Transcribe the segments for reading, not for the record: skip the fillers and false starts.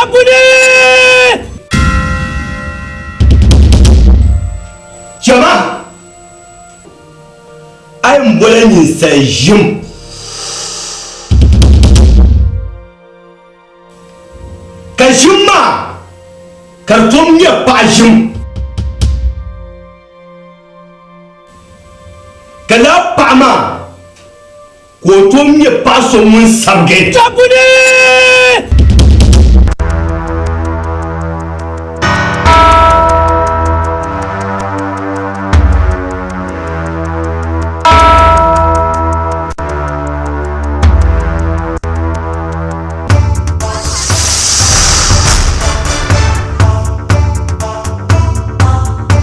Jabuni! Chama! A yɛn bola ninsal ʒim. Ka ʒim maa ka di tom nyɛ paɣa ʒim. Ka lala paɣa maa ka o tom nyɛ paɣa so ŋun sabigi. Jabuni!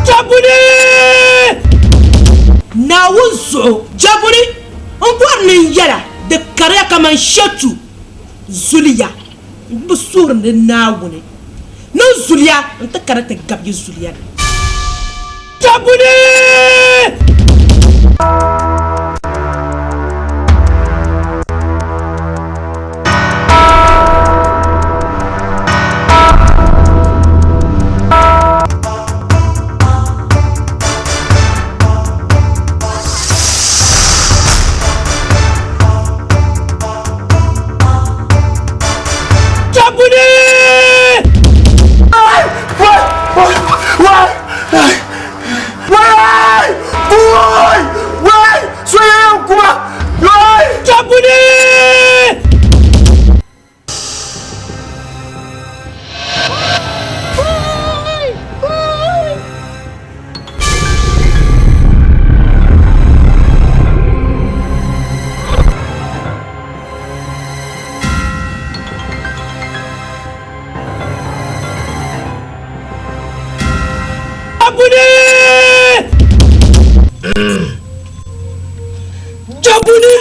Jabuni! Naawuni zuɣu Jabuni n bɔri ni n yɛla di kariya kaman Shɛtu zuliya m bi suhiri ni Naawuni niŋ zuliya nti kana ti gabi yi zuliya ni. Jabuni! Jabuni! Jabuni! Jabuni! Jabuni!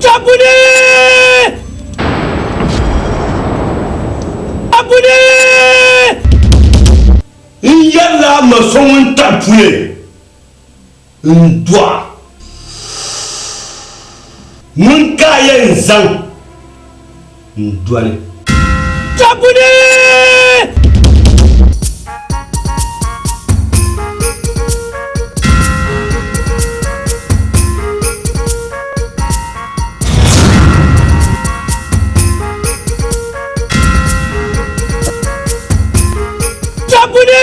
Jabuni! Jabuni! N yɛrila a ma so ŋun tabi puli n-dɔɣi ŋun ka a yɛn zaŋ n-doli. Jabuni! Jabuni!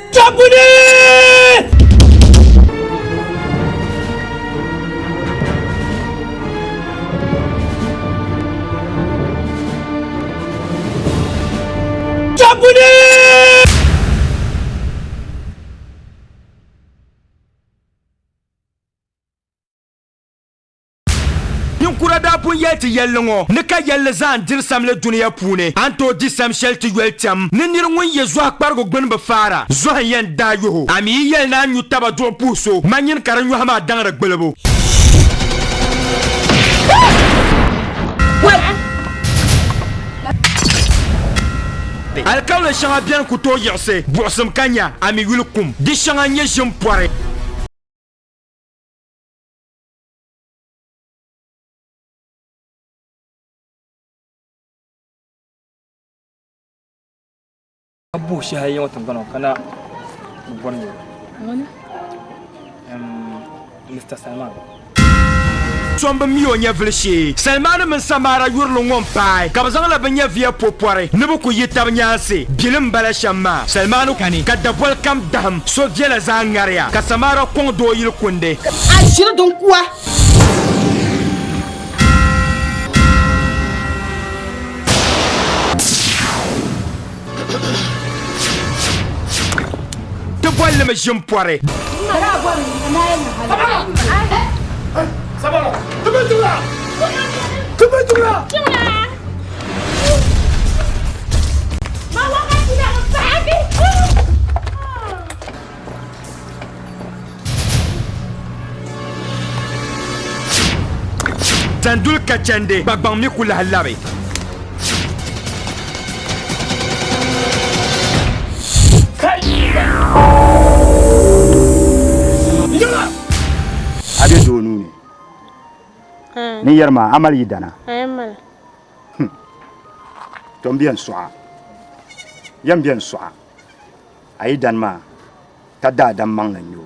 Jabuni! Jabuni! Ninkura daa pun yɛli ti yɛlli ŋɔ ni ka yɛlli zaa n-diri samli dunia puuni, a ni tooi di sam shɛli ti yoli tɛm ni nir ŋun ye zɔhi kparigu gbini bi faara, zɔhi n-yɛn daai yuh o. A mi yi yɛli ni a nyu taba duɣu puhi so, ma nyini ka di nyɔhi maa daŋdi gbilibu. Alikauli shɛŋa beni ku tooi yiɣisi buɣisim ka nya a mi yuli kum. Di shɛŋa n-nyɛ ʒim pɔri. Ka buhi shɛhi yiŋɔ tiŋgbani ŋɔ ka na bi bɔri nyɛ Ŋuni? Mr. Salman. So m-bi mi o nyɛvili shee. Salmaani mini Samaara yurili ŋɔ m-paai, ka bɛ zaŋla bɛ nyɛviya po pɔri ni bɛ ku yi tab nyaansi. Bili m-bala shɛm maa. Salmaani kani, ka daboli kam dahim, so viɛla zaa ŋariya, ka Samaara kɔŋ doo yili kundi. A ʒiri din kuwa. Ti boli li mi ʒim pɔri. Sanduli ka chandi, gbagbaŋ mi ku lahi labi. A be doo nuu ni. Ni yɛri maa, a mali yidana? To m bɛn sɔɣa. Yɛm bɛn sɔɣa. A yidana maa ka daadam maŋli n-nyɛ o.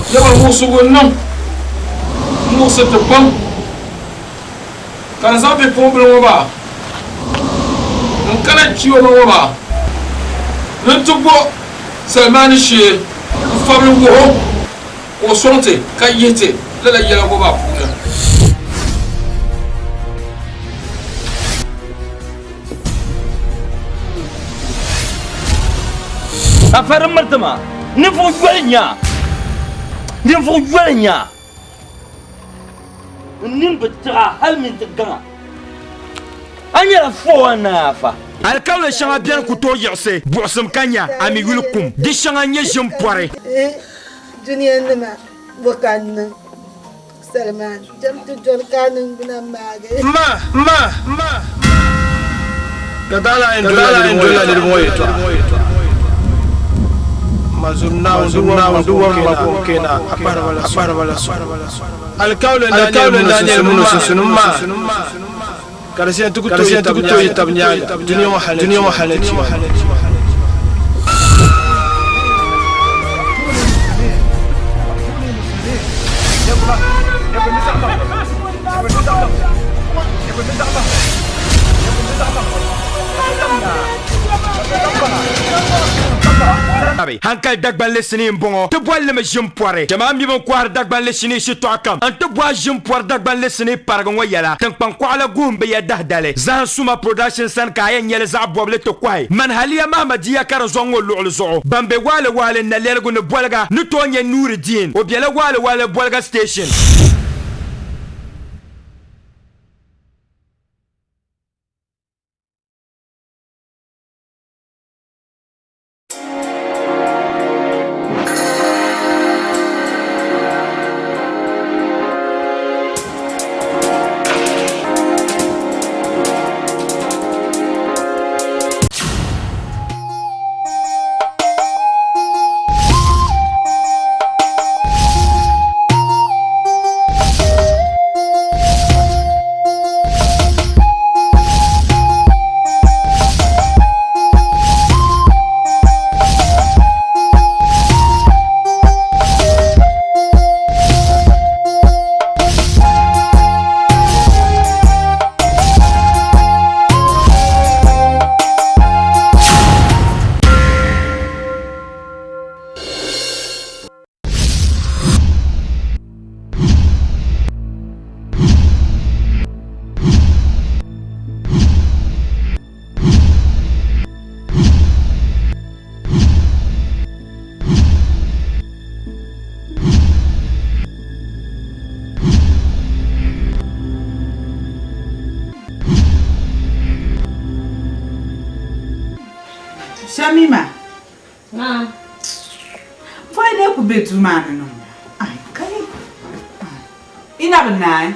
Dama muɣisigu n-niŋ m-muɣisi ti pam, ka n zaŋ bipuɣimbila ŋɔ maa n-kana kpiɔŋ ŋɔ maa ni nti bo Salimani shee n-fabili wuh o ka o sɔŋ ti ka yihi ti lala yɛla ŋɔ maa puuni. Afa din miri ti maa, ninvuɣ yoli n-nyɛ a. Ninvuɣ yoli n-nyɛ a. N nini bi tiɣ a hal mini ti gaŋ a. A nyɛla 419 afa. Alikauli shɛŋa beni ku tooi yiɣisi buɣisim ka nya a mi yuli kum. Di shɛŋa n-nyɛ ʒim pɔri. Dunianima, bɔ ka n niŋ? Salman, cham ti doli ka a niŋgbuna maagi. Ma, ma, ma. Ka daa lahi yɛn dolila niriba ŋɔ yɛtɔɣa. Mazum Naawuni di wɔm ma ko n keena a pahiriba la so. Alikauli n daa nyɛli mini o sunsuuni maa, ka di shɛli ti ku tooi yi tab nyaaŋa dunia ŋɔ hal ni chiyaama. Hankali Dagbanli sinii m-bɔŋɔ. Ti boli li mi ʒim pɔri. Jɛmaa mi bɛn kɔhiri Dagbanli sinii shitɔɣu kam n-ti bɔhi ʒim pɔri Dagbanli sinii parigi ŋɔ yɛla. Tiŋkpaŋ kɔɣila guhim bi ya dahidali. Zahim Suma Production sani ka a yɛn nyɛli zaɣ bɔbili ti kɔhi. Man Haliya Mahmadiya karinzɔŋ ŋɔ luɣili zuɣu. Ban be Waale Waale nalɛligu ni Boliga ni tooi nyɛ Nuuri Deen. O bela Waale Waale Boliga Station. Shamima. Naam. Pɔi dee ku be duu maa ni niŋda. Ai, kali. I na bi naai?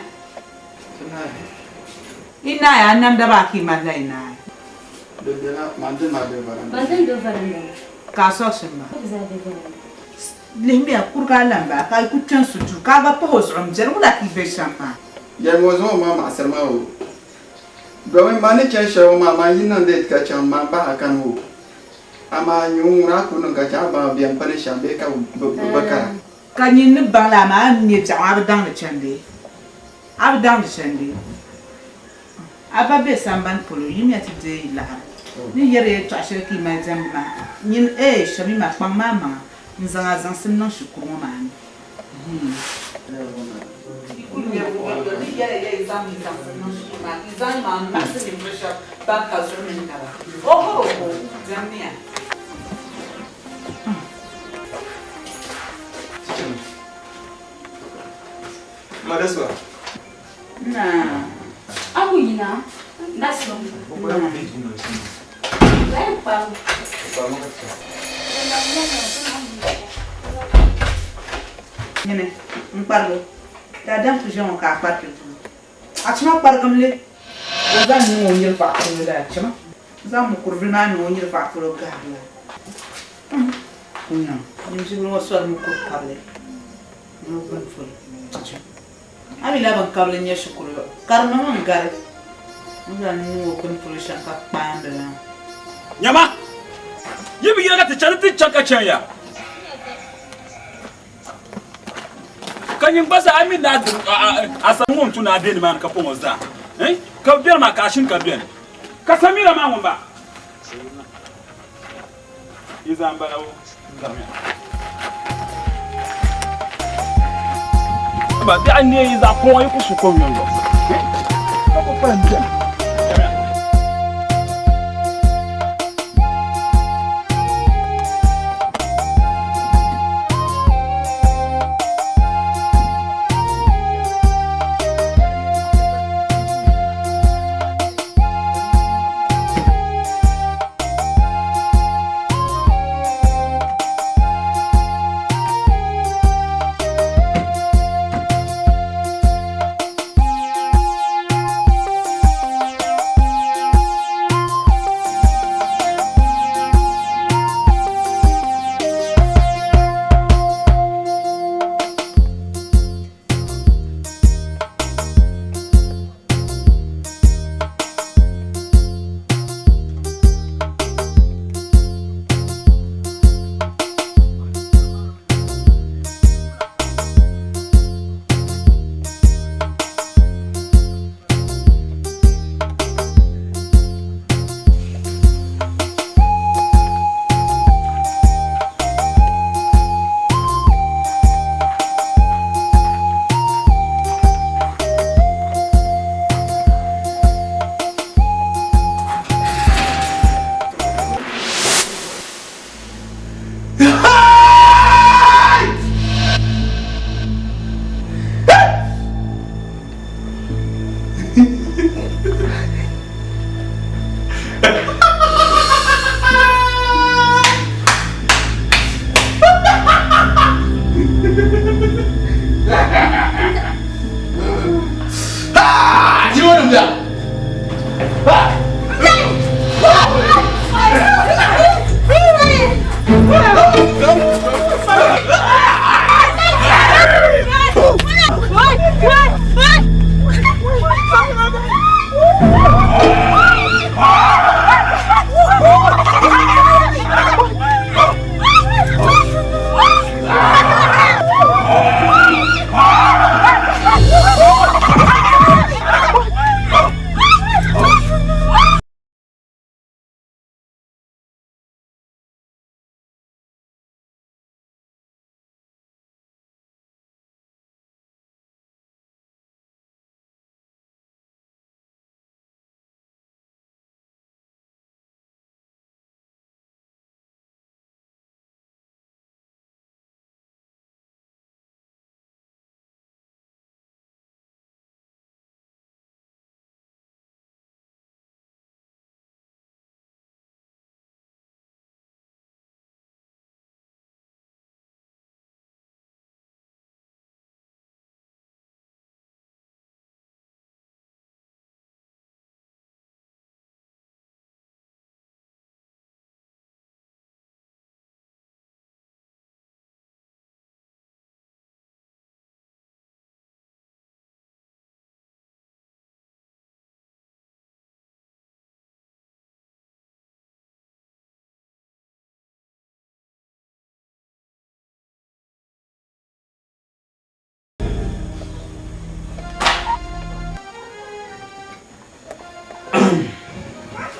I naai a namda maa ka i malila i naai. Di bela, man dini maa be varanda. Man dini be varanda ni. Ka a sɔɣisim maa? Di zaa be varanda. Lihimiya kuriga a lamba ka a yi ku kpe n-su duu ka a gba pahi o zuɣu m-beri wula ka i be shɛm maa? Yɛlimi o zaŋ o maŋ maɣisiri ma o. Domin man ni chani shɛli ŋɔ maa, man yi niŋ late ka chaŋ, man bahi a kani o. Amaa nyin ŋuna a ku niŋ ka chaŋ a baŋ bɛ ni pini shɛm bee ka bɛ bi kara. Ka nyin ni baŋ li amaa a ni nya biɛɣu ŋɔ a bi daŋdi chandi, a bi daŋdi chandi. A ba be sambani polo, yimiya ti deei yi laɣiri. Ni yɛri ya yɛtɔɣ shɛli ka yi mali diɛmdi maa, nyin eei Shamima, kpaŋm a maŋa n-zaŋ a zaŋsim niŋ shikuru ŋɔ maa ni. Yi kul nya buɣim ni yɛli ya yi zaŋm yi zaŋsim niŋ shikuru maa ni, ka yi zaŋ yimaŋ m-maɣisi ninvuɣ shɛb ban ka zuɣu mini naba. Ohoho! Diɛmmiya! Naa. Aku yina na so. Nyini n kparigi daadam ku ʒe ŋɔ ka a kpariti duu. A chima kparigim li. O zaŋ niŋ o nyiri paɣa polo la chima. Zaŋ mukuru bili maa niŋ o nyiri paɣa polo gahiri la. Nyimzibili ŋɔ sɔri mukuru kabili ni o gbuni polo ti du. A mi la bin kabili n-nyɛ shikuru karimmi mi n-gari o ni zaŋ niŋ o gbuni polo shɛm ka kpaandi la. Nyama, yi bi yina ka ti chani ti chaŋ ka chɛn ya. Ka nyin gba zaa a mi ni a sani ŋɔ n-tu ni a be nimaani ka pɔŋ o zaa. Ka bɛ beni maa ka a shini ka beni. Ka Samira maa ŋun ba? Yi zaa m-bala o gariya. Ba biɛɣu n-neei yi zaɣ kuŋ yi ku su kom yɔŋ zuɣu. Ka ku kpalim beni.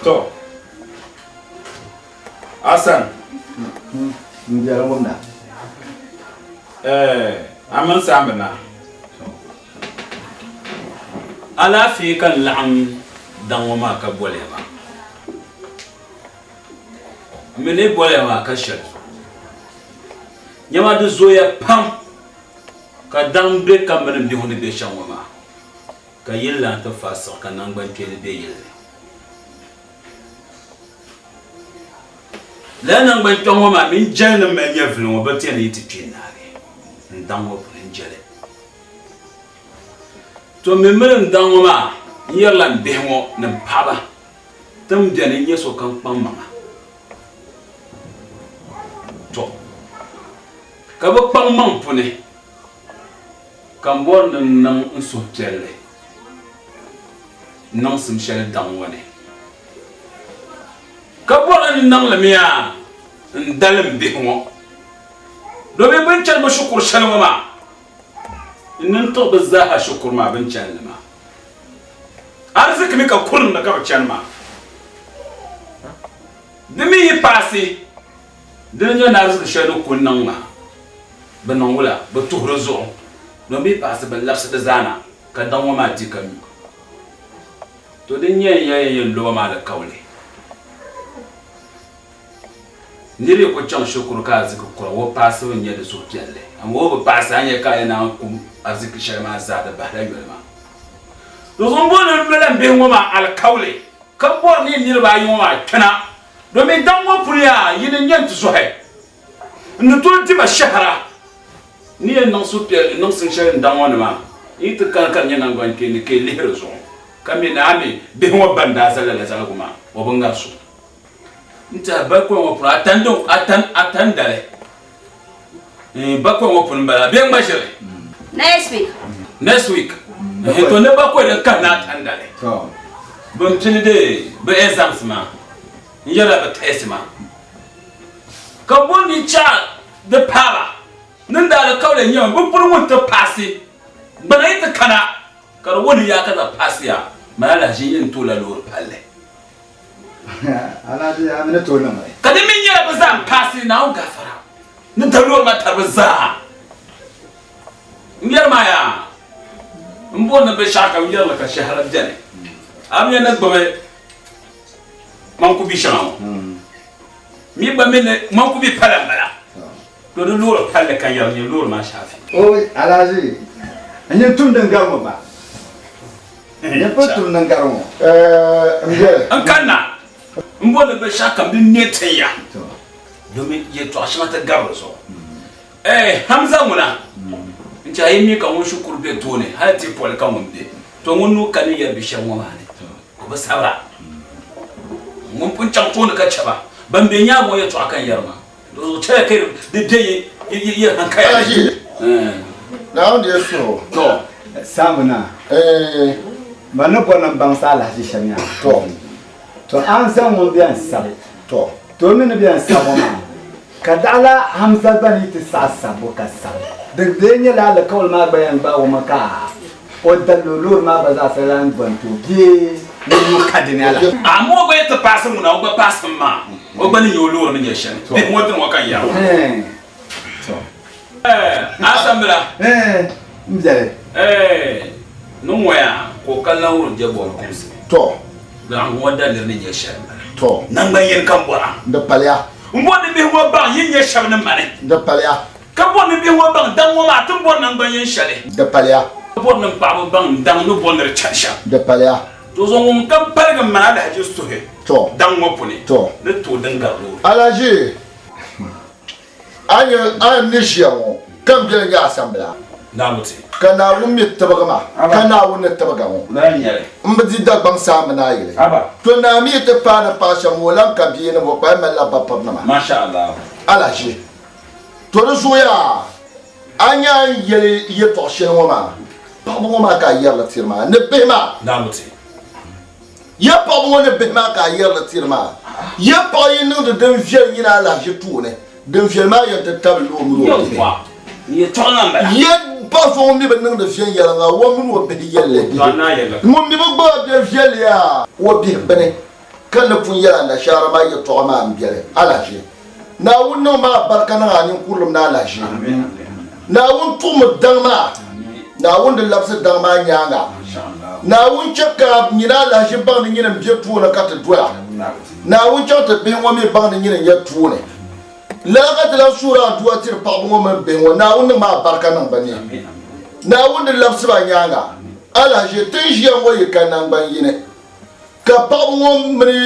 To Hassan N biɛla ŋun na. Eh, a mini saamba na. Alaafee ka n laɣim daŋ ŋɔ maa ka boliya maa. M mi ni boliya maa ka shɛli zuɣu. Nyama di zooya pam ka daŋ be ka mini bihu ni be shɛm ŋɔ maa. Ka yili lan ti faai siɣi ka naŋgbankpeeni be yili ni. Lala naŋgbankpɛŋ ŋɔ maa mini jɛlinima mali nyɛvili ŋɔ bɛ ti yɛn yi ti kpe n-naagi n daŋ ŋɔ puuni. n-je li. To mi mini n daŋ ŋɔ maa n yɛrila n bihi ŋɔ ni m paɣiba ti ni beni n-nyɛ sokam kpaŋmaŋa. To, ka bɛ kpaŋmaŋ puni ka m bɔri ni n niŋ n suhupiɛlli niŋsim shɛli daŋ ŋɔ ni, ka bɔri ni n niŋ li mi yaa n dalim bihi ŋɔ, domin bɛ ni chani bɛ shikuru shɛli ŋɔ maa, n ni n-tuɣi bɛ zaaha shikuru maa bɛ ni chani li maa. Ariziki mi ka kurim ni ka bɛ chani maa. Di mi yi paasi, di ni nyɛ ni ariziki shɛli ni ku niŋ maa, bɛ niŋ wula? Bɛ tuhi di zuɣu. Domin bɛ yi paasi, bɛ labisi di zaa na ka daŋ ŋɔ maa di ka nyu. To din nyɛ n ya yɛn lo ba maa alikauli. Nir yi ku chaŋ shikuru ka ariziki kura, o paasibu n-nyɛ di suhupiɛlli. Amaa o bi paasi, a ni nya ka a yɛn naan kum ariziki shɛli maa zaa di bahila yoli maa. Di zuɣu m-bɔri ni n lola m bihi ŋɔ maa alikauli, ka bɔri ni yi niriba ayi ŋɔ maa kpɛna, domin daŋ ŋɔ puni yaa yi ni nya n-ti zɔhi. N ni tooi di ba shɛhira ni yɛn niŋ suhupiɛlli niŋsim shɛli n daŋ ŋɔ ni maa, n yi ti kana ka di nyɛ naŋgbankpeeni ka yi lihiri zuɣu, ka mi ni a mi bihi ŋɔ ba ni daa zali lala zaligu maa, o bi ŋari so. N tiɛha bakɔi ŋɔ puuni atan dali bakɔi ŋɔ puuni m-bala bee ŋma ʒiri? Next week. Next week. To ni bakɔi din kahina atan dali bɛ pili di bɛ exams maa n yɛrila bɛ test maa ka bo ni chaɣ di paaba ni daalikauli nyɛmi bɛ puni ŋun ti paasi gbana yi ti kana ka di wuhi ni yaa ka za paasiya mali alahiʒi n-yɛn tooi la loori palli. Ka di mi nyɛla bɛ zaa m-paasi Naawuni gaafara ni da loori maa tari bɛ zaa. N yɛri maa yaa, m bɔri ni binshɛɣu kam yɛri li ka shɛhira beni. A mi ni gbubi maŋkubi shɛŋa ŋɔ mi gba mi ni maŋkubi pala m-bala. To di loori palli ka yɛri nyɛ loori maa shaafi. Oi Alhaji, n nyin tum din gari ŋɔ gba. N nyin pun tum din gari ŋɔ. N biɛli. N kanna m bo ni binshɛɣu kam din ne tin ya domin yɛltɔɣa shɛŋa ti gari di zuɣu. Hamza ŋuna n chɛ a yi mi ka ŋun shikuru be tooni hali ti poli ka ŋun be to ŋun nuu ka ni yɛri bi shɛba ŋɔ maa ni o bi sabira. Ŋun pun chaŋ tooni ka chɛ ba ban be nyaaŋa ŋɔ yɛltɔɣa ka n yɛri maa. Di chɛya ka di bɛ yi hankaya ni. Naawuni deei suhu. To. Saamu naa, man ni bɔri ni m baŋsi alahichi shɛm yaa. To. To a ni zaŋ ŋun bɛn sabi. To. To o mi ni bɛn sabi ŋɔ maa, ka daɣila Hamza gba ni yi ti saɣi sabbu ka sabi. Di lee nyɛla alikauli maa gba yɛn gbaag o mi ka o daliri o loori maa gba zaa sa lan bɔni ti o bee ŋun nuu ka di ni ala. Amaa o gba yi ti paasi ŋuna, o gba paasim maa. O gba ni nyɛ o loori ni nyɛ shɛli. Bihi ŋɔ dini ŋɔ ka n yɛri ŋɔ. Asambila. N biɛli. Ni ŋɔya ka o ka lan wurim je bɔri kumsi. To. Laɣingu ŋɔ daliri ni nyɛ shɛli m-bala. To. Naŋgban yini ka m bɔra. Di paliya. M bɔri ni bihi ŋɔ baŋ yi ni nyɛ shɛba ni mani. Di paliya. Ka bɔri ni bihi ŋɔ baŋ daŋ ŋɔ maa ti ni bɔri naŋgban yini shɛli. Di paliya. Ka bɔri ni m paɣaba baŋ n daŋ ni bɔri ni di chani shɛm. Di paliya. To zuɣu ŋun kam paligi m mani alahichi suhi To. daŋ ŋɔ puni To. ni tooi din gari loori. Alahichi, a nya a ni ʒiya ŋɔ ka m beni nyɛ asambila. Naawuti. Ka Naawuni mi tibigi ma, ka Naawuni ni tibiga ŋɔ. Lala n-nyɛ li. M bi di Dagbaŋ saamba ni a yili. Aba. To naa mi yi ti paai ni paɣ shɛm ŋɔ, o lan ka bia ni o kpalim malila bapirinima. Masha Allah. Alahichi, to di zuɣuya a nya a ni yɛli yɛtɔɣ shɛli ŋɔ maa, paɣiba ŋɔ maa ka a yɛri li tiri maa ni bihi maa. Naawuti. Ya paɣiba ŋɔ ni bihi maa ka a yɛri li tiri maa. Ya paɣa yi niŋdi din viɛli nyini alahichi tooni, din viɛli maa yɛn ti tabili o mini o bihi. Ya paɣ so ŋun mi bi niŋdi viɛnyɛliŋga o mini o bihi yɛlli bihi. Ŋun mi bi gbubi a biɛ viɛlli yaa o bihi bini, ka ni pun yɛli anashaara maa yɛtɔɣa maa m-beli alahichi. Naawuni niŋ ma barika niŋ a ninkurilim ni alahichi. Naawuni tuɣimi daŋ maa. Naawuni di labisi daŋ maa nyaaŋa. Naawuni chɛ ka nyini alahichi baŋ ni nyini m-be tooni ka ti doya. Naawuni chaŋ ti bihi ŋɔ mi baŋ ni nyini n-nyɛ tooni. Lala ka ti lan suhiri aduwa tiri paɣiba ŋɔ mini bihi ŋɔ, Naawuni niŋ ma barika niŋ bɛ ni. Naawuni di labisi ba nyaaŋa. Alahichi, ti ni ʒiya ŋɔ yi ka naŋgban yini. Ka paɣaba ŋɔ mini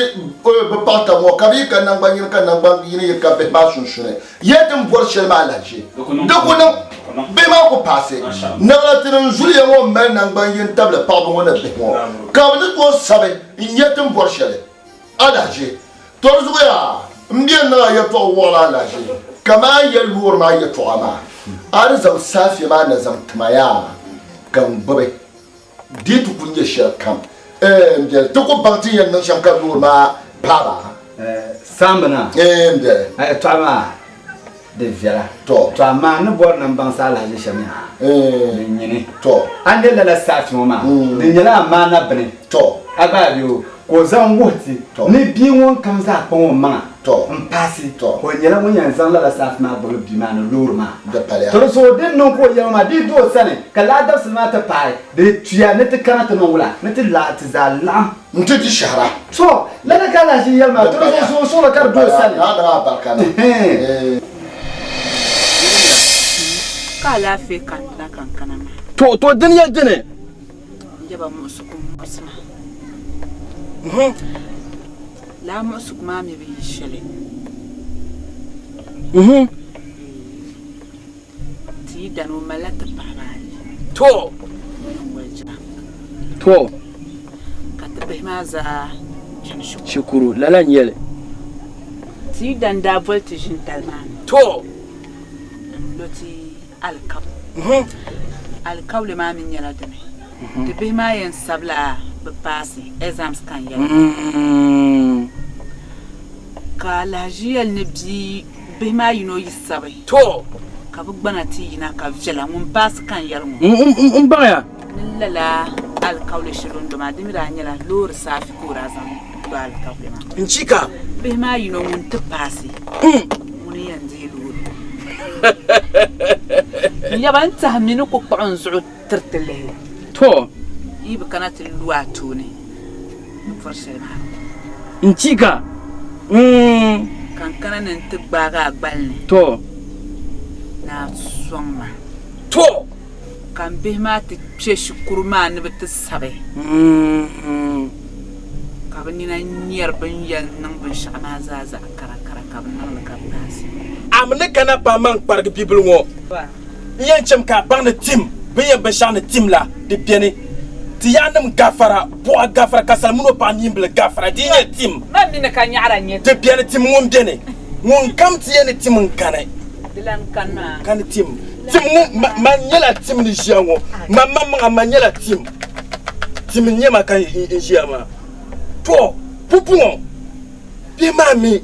bɛ paɣa taba ŋɔ ka bɛ yi ka naŋgban yini ka naŋgban yini yi ka bihi maa sunsuuni, ya din bɔri shɛli maa lahiʒi di ku niŋ. Bihi maa ku paasi. Naɣila ti ni zuliya ŋɔ mali naŋgban yini tabili paɣaba ŋɔ ni bihi ŋɔ ka bɛ ni tooi sabi n-nya ti ni bɔri shɛli. Alahichi. Tɔ di zuɣu yaa m bɛ niŋ a yɛtɔɣ wɔɣila alahichi kaman a yɛli loori maa yɛtɔɣa maa. A ni zaŋ saafia maa na zaŋ ti ma yaa ka n gbubi. Di ti ku nyɛ shɛli kam eh, m biɛli ti ku baŋ ti yɛn niŋ shɛm ka loori maa paai ba. Saambina. Eh, m biɛli. A yɛtɔɣa maa di viɛla. Tɔ. Tɔ amaa n ni bɔri ni m baŋsi alahichi shɛm yaa. Eh. Di nyini. Tɔ. A ni lala saafia ŋɔ maa, di nyɛla amaana bini. Tɔ. A gba a be o ka o zaŋ wuhi ti ni bia ŋun kam zaa kpaŋ o maŋa m-paasi ka o nyɛla ŋun yɛn zaŋ lala saafi maa gbubi bia maa ni loori maa. To di zuɣu din niŋ ka o yɛli maa di yi do o sani ka lala dabisili maa ti paai di tuya ni ti kana ti niŋ wula ni ti lahi ti zaa laɣim n-ti di shɛhira. To lala ka alahichi yɛli maa to di zuɣu suhusuɣili ka di do o sani. Ka alaafee kanna ka n kana maa. To, to dini ya dini. N-jɛba muɣisigu m-muɣisi ma. Lala muɣisigu maa mi bi yi shɛli. Ti yi dani o malila ti paɣiba ayi. To. N-walijira. To. Ka ti bihi maa zaa chani shikuru. Shikuru, lala n-nyɛ li. Ti yi dani daa boli ti ʒintali maa ni. To. N-lo ti alikauli. Alikauli maa mi nyɛla dini? Ti bihi maa yɛn sabila bɛ paasi exams ka n yɛli. Ka alahiʒi yɛli ni bia bihi maa yino yi sabi. To! Ka bɛ gbana ti yina ka viɛla ŋun paasi ka n yɛli ŋɔ. M baŋya. Ni lala alikauli shɛli o ni do maa di mi daa nyɛla loori saafi ka o daa zaŋ lo alikauli maa. N chika. Bihi maa yino ŋun ti paasi ŋuni yɛn deei loori. N yaba n tɛhi mi ni ku kpuɣi n zuɣu tiriti lihi. To! Yi bi kana ti lu a tooni ni pɔri shɛli maa. N chika. Ka n kana ni n ti gbaagi a gbali ni. To! Ni a sɔŋ ma. To! Ka n bihi maa ti kpe shikuru maa ni bɛ ti sabi. Ka bɛ nina nyari bɛ ni yɛn niŋ binshɛɣu maa zaa zaɣ karakara ka bɛ niŋ li ka paasi. A mi ni kana paai ma n-kparigi bibil ŋɔ, n yɛn cham ka a baŋ ni tim bɛ ni yɛn binshɛɣu ni tim la, di beni. Ti yaannim gafara, buɣa gafara, ka sal min o paɣa niimbili gafara, di yi nyɛ tim. Di beni, tim ŋun beni, ŋunkam ti yɛn ni tim n-kani. Kani tim. Tim ŋɔ, man nyɛla tim ni ʒiya ŋɔ. Man maŋmaŋa, man nyɛla tim. Tim n-nyɛ ma ka n ʒiya maa. To, pumpɔŋɔ bihi maa mi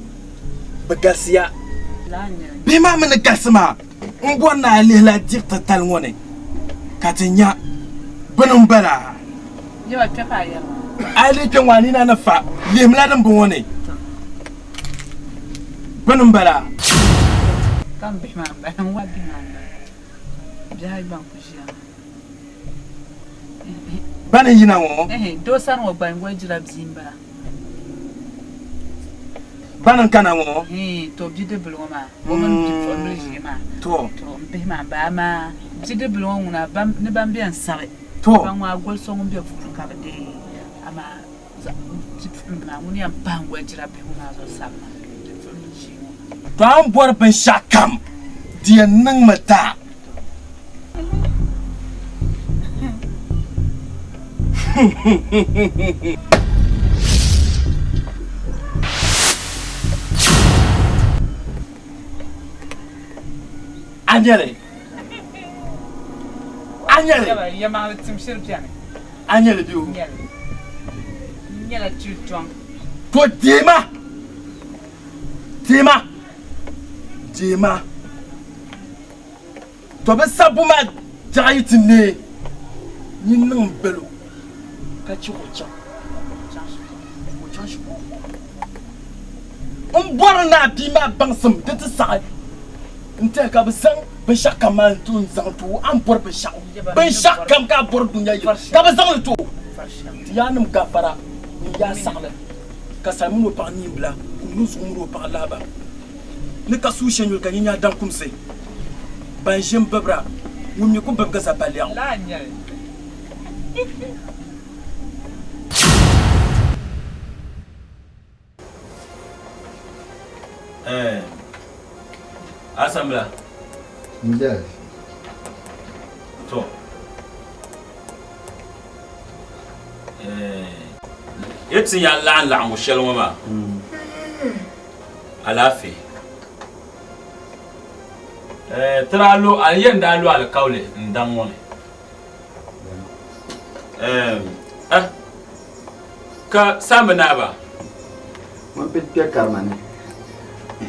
bi galisiya. Bihi maa mi ni galisi maa, m bɔri ni a lihila diɣi titali ŋɔ ni ka ti nya bini m-bala. A yi lihi kpe ŋɔ a nina ni fa, lihimila dimbɔŋɔ ni. Bini m-bala. Bani n-yina ŋɔ? Bani n-kana ŋɔ? To. To a ni bɔri binshɛɣukam, di yɛn niŋmi taa. A nya li? A nya li? A nya li bee o? To deema, deema, deema. To bɛ sabbu maa jaɣa yi ti neei, nyin niŋ m balo ka chɛ ka o chaŋ. Ka o chaŋ shikuru. M bɔri ni a bia maa baŋsim di ti saɣi n-tɛhi ka bɛ zaŋ binshɛɣu kam maa n-ti o n-zaŋ ti o a ni bɔri binshɛɣu binshɛɣu kam ka a bɔri dunia yili ka bɛ zaŋ li ti o. Ti yaannim gafara n-yaa saɣili ka sal mini o paɣ niimbila kum ni zuɣu mini o paɣ lahiba ni ka suui shɛnyuli ka nyinya daŋ kumsi ban ʒe m-bibira ŋun mi ku bibigi zapalɛɣu. Asambila. N jɛli. To yi ti yɛn laɣim laɣingu shɛli ŋɔ maa alaafee ti daa lo a yɛn daa lo alikauli n daŋ ŋɔ ni ka saamba naai ba ŋun pili kpe karima ni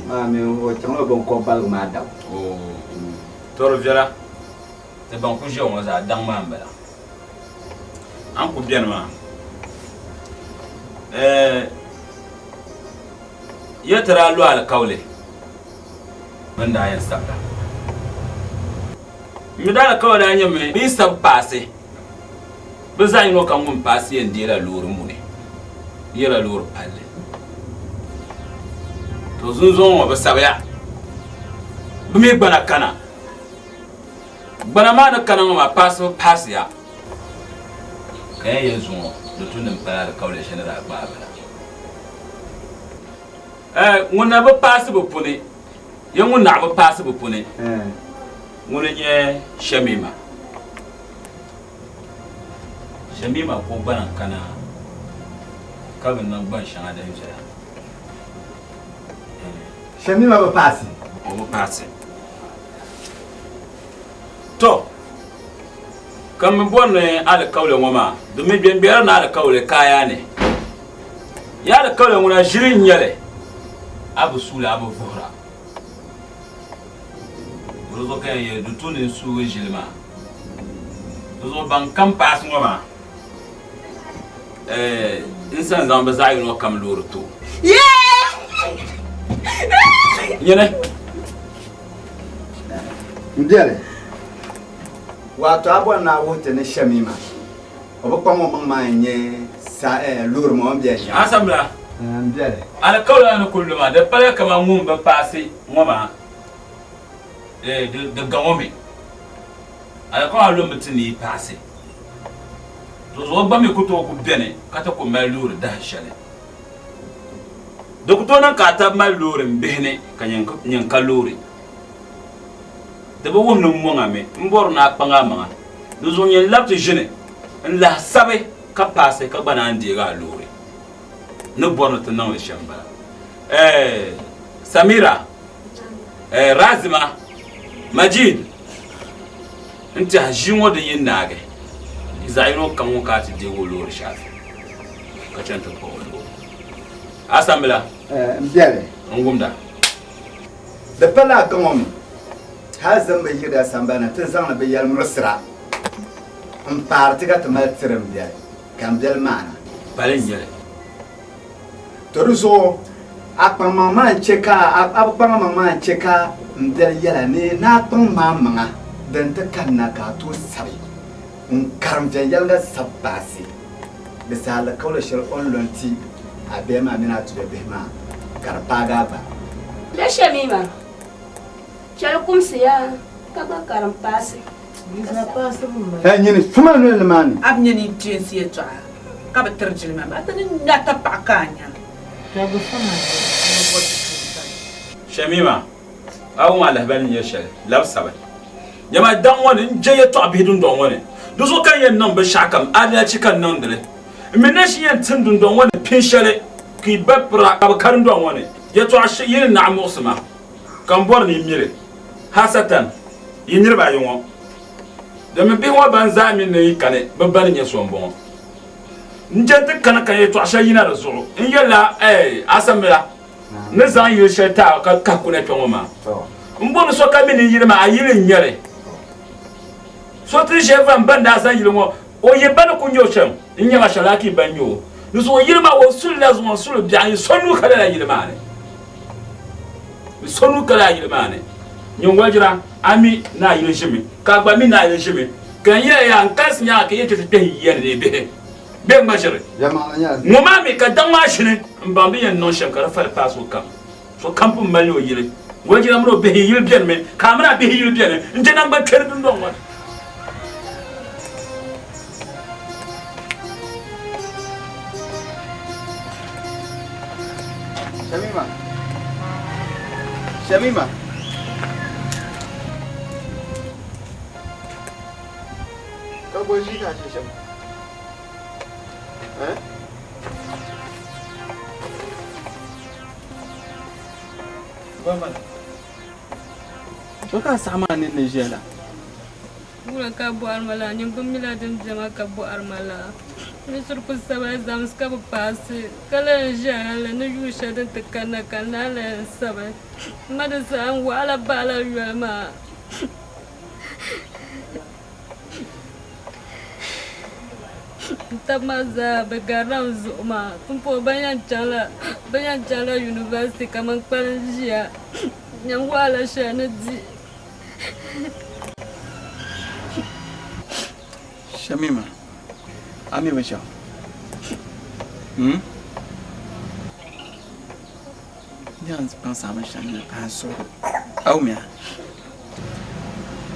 maa mi o chaŋla o binkɔb baligu maa dabu. To di viɛla ti ban ku ʒiya ŋɔ zaa daŋ maa m-bala. A ni ku beni maa ya ti daa lo alikauli bɛ ni daa yɛn sabila. M mi daa alikauli daa nyɛmi bɛ yi sabi paasi bɛ zaɣ yino kam ŋun paasi yɛn deela loori muni n-yɛla loori palli. To zunzuŋ ŋɔ bɛ sabiya bɛ mi gbana kana. Gbana maa ni kana ŋɔ maa paasibu paasiya ka yɛn yɛli zuŋɔ di tu ni m pali alikauli shɛli ni daa gbaai ba la. Ŋun na bi paasi bɛ puni, ya ŋun naɣ bi paasi bɛ puni, ŋuni n-nyɛ Shɛmima. Shɛmima ka o gbana kana ka bi niŋ gban shɛŋa din viɛla. Shɛmima bi paasi? O bi paasi. To, ka m mi bɔri ni alikauli ŋɔ maa, domi bɛn bɛri ni alikauli kaaya ni. Ya alikauli ŋuna ʒiri n-nyɛ li, a bi suuli a bi vuhira. Di zuɣu ka yɛn yɛli di tu ni n suugi ʒili maa. Di zuɣu ban kam paasi ŋɔ maa, n sa n-zaŋ bɛ zaɣ yino kam loori ti o. Nyini. M biɛli, waato a bɔri ni a wuhi ti ni Shamima o bi kpaŋ o maŋ maa n-nyɛ loori maa o ni bɛ shɛm. Asambila, M biɛli. Alikauli maa ni kuli lu maa, di pala kaman ŋun bi paasi ŋɔ maa, di ga ŋɔ mi. Alikauli maa lumi ti ni yi paasi. To zuɣu gba mi ku tooi ku beni ka ti ku mali loori dahin shɛli. Di ku tooi niŋ ka a tab mali loori m-bihi ni ka nyin ka loori. Di bi wuhi ni m mɔŋ a mi, m bɔri ni a kpaŋ a maŋa. Di zuɣu nyin lab ti ʒini n-lahi sabi ka paasi ka gba naan deegi a loori. N ni bɔri ni ti niŋ li shɛm m-bala. Ɛɛh! Samira, Ɛɛh! Razima, Majid, n tɛha ʒii ŋɔ din yi naagi, yi zaɣ yino kam ŋun ka a ti deegi o loori shaafi ka chani ti kpuɣi o loori. A sambila? Ɛɛh! M biɛli. N wumda. Di pala a gaŋɔ mi, hal zim bi yirila sambani ni ti zaŋdi bɛ yɛlimuɣisira m-paari ti ka ti mali tiri m-biɛli ka m biɛli maana. Pali n-nyɛ li. To di zuɣu a kpaŋmaŋ maa n-chɛ ka a bi kpaŋ amaŋ maa n-chɛ ka m biɛli yɛla ni ni a kpaŋ maa maŋa din ti kanna ka a tooi sabi n-karim viɛnyɛliŋga sab paasi di saha alikauli shɛli o ni lo n-ti a bihi maa mini a tuya bihi maa ka di paagi a gba. Bɛ Shɛmima, chɛli kumsi ya ka gba karim paasi. Hɛi nyini, fuma noli ni maa ni. A bi nya ninteensi yɛtɔɣa ka bi tiri jilima, amaa ti ni nya tapaɣa ka a nya. Shɛmima, a wum a lahibali ni nyɛ shɛli, labi sabi. Nyama daŋ ŋɔ ni n je yɛtɔɣa bihi dundɔŋ ŋɔ ni, di zuɣu ka n yɛn niŋ binshɛɣu kam alahichi ka n niŋdi li. M mi na ʒi yɛn tim dundɔŋ ŋɔ ni pin shɛli ka yi ba pira ka bɛ ka dundɔŋ ŋɔ ni. Yɛtɔɣa yini naɣ muɣisi ma, ka m bɔri ni yi mi li. Hasatan, yi niriba ayi ŋɔ, domi bihi ŋɔ ban zaa mi ni yi kani bɛ ba ni nyɛ so m-bɔŋɔ. N je nti kani ka yɛtɔɣ shɛli yina di zuɣu. N yɛlila, Ɛɛi, Asamila, n ni zaŋ yili shɛli ti a ka kahi kuna kpe ŋɔ maa. M bɔri ni sokam mi ni yili maa, a yili n-nyɛ li. So ti ʒe va m ba ni daa zaŋ yili ŋɔ, o yi ba ni ku nya o shɛm, n nya ma shɛm laa ka yi ba nya o. Di zuɣu yili maa o sulila zuŋɔ suli biɛɣu ni so nuu ka lala yili maa ni. Ni so nuu ka lala yili maa ni. Nyin walijira, a mi ni a yili ʒimi, ka a gba mi ni a yili ʒimi. Ka n yɛli ya, n kalisi nyaaŋa ka yi ti kpɛhi yiya ni ni yi bihi bee ŋma ʒiri. Ŋɔ maa mi ka daŋ maa ʒini m-baŋ bɛ yɛn niŋ shɛm ka di fali paai sokam. Sokam pun mali o yili. Walijira mini o bihi yili benimi, ka a mini a bihi yili beni. N je naŋgban kpɛri dundɔŋ ŋɔ ni. Shamima. Shamima. bɔ ʒi ka a ʒi shɛm? Eh? So ka a saɣi maa nini ni ʒiya la? Wula ka a bɔhiri ma laa? Nyin bi mila din be maa ka bɔhiri ma laa? N ni shiri ku sabila zamsi ka bi paasi, ka lahi ʒiya hali ni yuun shɛli din ti kanna ka n naan lahi sabi. M ma di saha n wahala baɣila yoli maa. N taba maa zaa bɛ garila n zuɣu maa. Pumpɔŋɔ bɛn yɛn chaŋla bɛn yɛn chaŋla university ka man kpalim ʒiya n-nyɛ wahala shɛli ni di. Shamima, a mi binshɛɣu? Hmm? N yɛn kpaŋsi a binshɛɣu nyɛla ka a suhuri a wumya.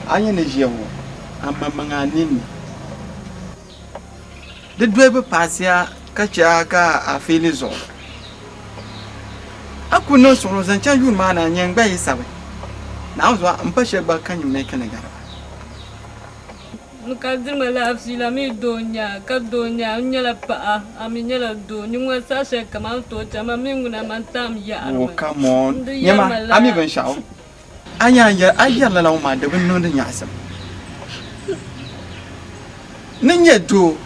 A nyɛ ni ʒiya ŋɔ, a maŋmaŋ a ninni. Di doli bi paasiya ka chɛ a ka a fiili zuɣu. A ku niŋ suɣulo zaŋ chaŋ yuuni maa na nyɛ n gba yi sabi. Naawuni zuɣu m pa shɛli gba ka nyim ni ka ni gari ba. N ka diri ma laafee la mi doo n-nyɛ a, ka doo n-nyɛ a, n nyɛla paɣa, a mi nyɛla doo. Nyin ŋɔ saha shɛli kam a ni tooi chaŋ, man mi ŋuna man taam yaɣiri Oh, mi. come on. N di Nyama, yɛri ma a lala. mi binshɛɣu? A nya a yɛri lala ŋɔ maa di bi niŋdi nyaɣisim. Ni nyɛ doo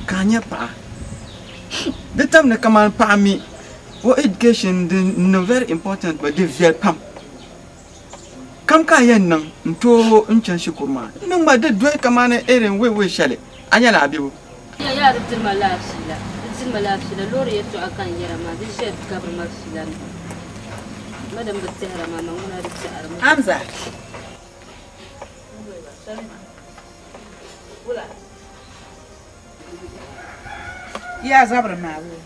ka a nyɛ paɣa di tam ni kamani paɣa mi o education din niŋ very important but di viɛli pam. Kam ka a yɛn niŋ n tooi n chani shikuru maa niŋ ma di doli kamani irin wei wei shɛli a nyɛla a bibu. Yaa di diri ma laafila, di diri ma laafila, loori yɛltɔɣa ka n yɛra maa, di ʒiya gabiri ma fiila ni. Ma din bi tɛhira maa, ma ŋuna di tɛhiri mi. Hamza. Yaa zabiri maa boo.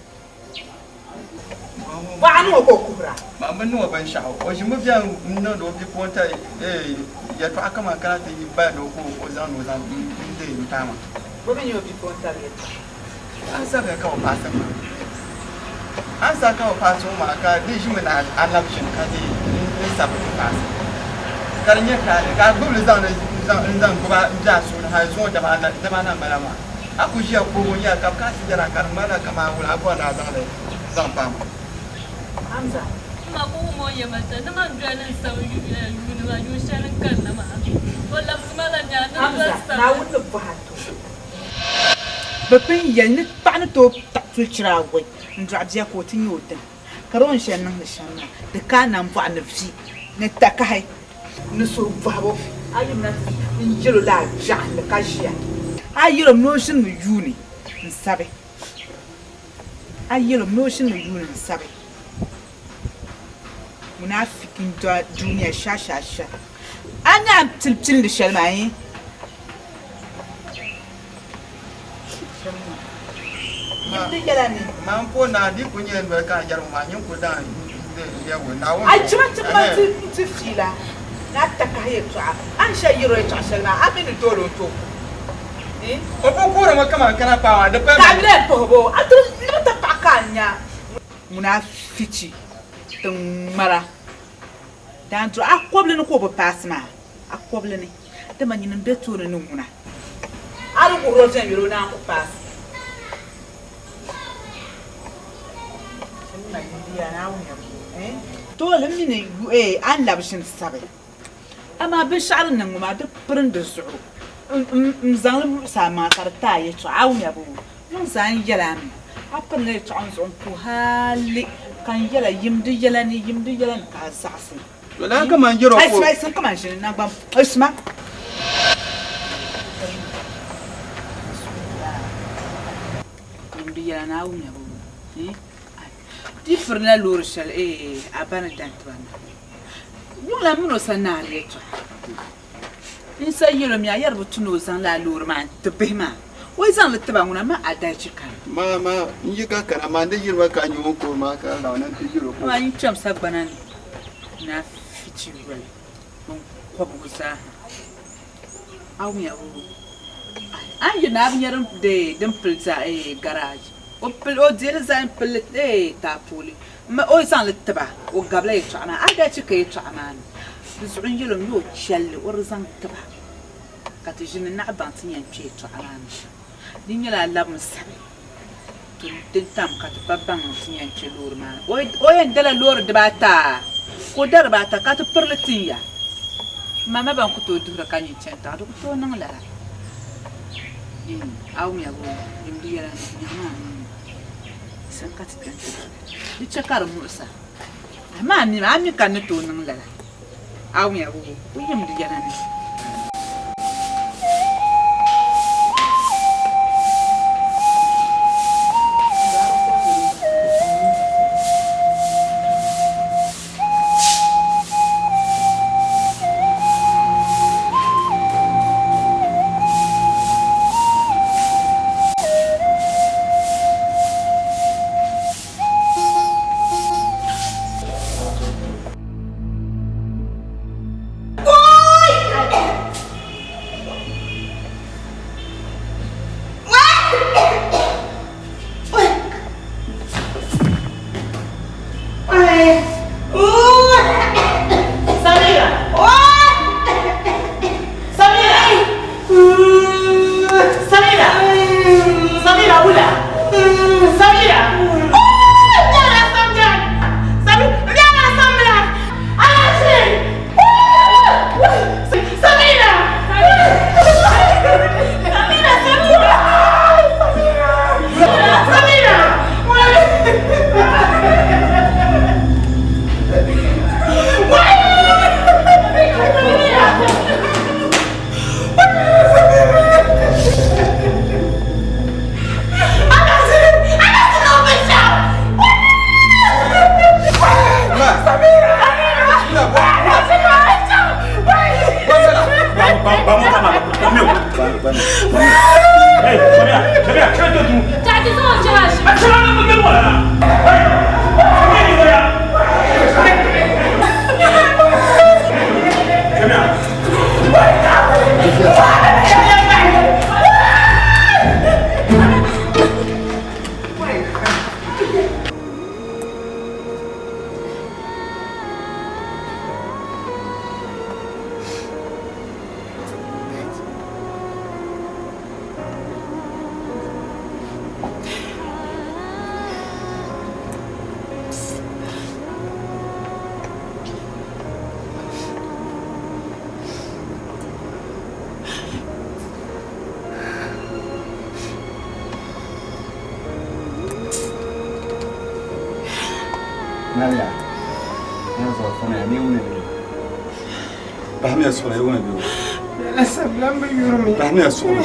Paɣa ni o ka o kuhira. Maa bi niŋ o binshɛɣu. O ʒimi viɛl n-niŋdi o bipuɣinta yɛltɔɣa kaman kana ti yi bali ni o ka o zaŋ ni o zaŋ n-deei n-paai ma. Bɔ mi nyɛ o bipuɣintali yɛltɔɣa? A sabiya ka o paasi ma. A ni sabi ka o paasi o maa ka di ʒimi ni a labi ʒini ka deei n-sabi m-paasi. Ka di nyɛ taali ka a gbubi li zaŋ n-zaŋ gbubi a m-be a suhu ni hali zuŋɔ daba anahi m-bala maa. A ku ʒiya kuhigu n-yɛli ka bɛ kana ti yɛra ka di ŋmanila kaman wula a bɔri ni a zaŋ li zaŋ paai ma. Hamza. M ma ku wum o yɛma shɛli ni man doli ni n sabi yuuni maa, yuun shɛli n kanna maa. O labisi ma la nyaanga ni n doli Hamza, sabi. Naawuni ni bɔhi a to. Bɛ pun yɛli ni paɣa ni tooi taɣi tuli chira awɔi n-dɔɣi bia ka o ti nyɛ o dini, ka di o ni shɛli niŋdi shɛm maa, di ka a nambɔɣu ni vi ni takahi ni suhu bɔhibu. A yimina ti n-yɛl o la a jaɣinli ka ʒiya. A yɛl o mi ni o ʒinimi yuuni n-sabi. A yɛl o mi ni o ʒinimi yuuni n-sabi. Munafiki n-do dunia shashasha. A nya a ni pilipilindi shɛli maa yi? Di yɛla ni. Maa m-po naa di ku nyɛ noli ka a yɛri ŋɔ maa nyin ku daŋ n-lɛbi o Naawuni A jima ti ma ti nti fiila ni a takahi yɛtɔɣa. A ni shɛli yɛr o yɛtɔɣa shɛli maa, a mi ni dool o n-tooi ku. O ku kuhirimi kaman kana paɣa maa, di pali Ka a mi lahi puhi bo, a ti limi ti paɣa ka a nya munaafichi tiŋ-ŋmara. Daanduri a kɔbili ni ka o bi paasi maa, a kɔbili ni, dama nyini m-be tooni ni ŋuna. A di wuhir o viɛnyɛla o naan ku paasi. Tooli m mi ni a ni labi ʒini sabi, amaa binshɛɣu din niŋ ŋɔ maa di pirindi zuɣu n-zaŋ li muɣisi a maŋa ka di ti a yɛtɔɣa. A wumya boo? Yuŋ zaa n yɛl a mi, a pirila yɛtɔɣa n zuɣu n-ku hali ka n yɛl a, yim di yɛla ni, yim di yɛla ni ka a zaɣisi. Lala kaman yɛr o ko. Ayisima, kaman ʒini naŋgban, ayisima. Yim di yɛla ni a wumya boo? Di pirila loori shɛli eeh a ba ni da n-ti ba na. Yuŋ la m min o sa naari yɛtɔɣa. N sa yɛl o mi a yɛri bi tu ni o zaŋ lala loori maa n-ti bihi maa. O yi zaŋ li ti ba ŋuna ma adahichi kani. Ma, ma, n yi ka kana, maa n-di yirima ka nyɛ o kuri maa ka laɣim na nti yɛl o ka o. Amaa yi kpɛm sagbana ni ni a fichi yoli biŋkɔbigu zaa ha, a wumya boo? A ni yirina a bi nya din pili garaaji, o deei li zali m-pili li taapooli. O yi zaŋ li ti ba, o gabila yɛtɔɣa maa. A daa chɛ ka yɛtɔɣa maa ni di zuɣu n-yɛl o mi o chɛli li o di zaŋ ti ba. Ka ti ʒini n-naɣi baŋ ti ni yɛn kpe yɛtɔɣa maa ni shɛm. Di nyɛla a labimi sabi ti din tam ka ti pa baŋ ti ni yɛn kpe loori maa ni. O yɛn dala loori dibaata ka o da dibaata ka ti piri li tin ya. M ma ma ban ku tooi duhiri ka nyin chani tiŋa, di ku tooi niŋ lala. Yin a wumya boo, yim di yɛla ni nyaɣi maa nuu ni. Di sani ka ti kpɛm ti duhi. Di chɛ ka di muɣis a. Amaa a mi a mi ka n ni tooi niŋ lala. A wumya boo, ku yim di yɛla ni. Maria, na zuɣu fana ya ni wuni ni. Pahamiya suɣuli ya wuni ni. Lala sabila bi yurimi. Pahamiya suɣuli.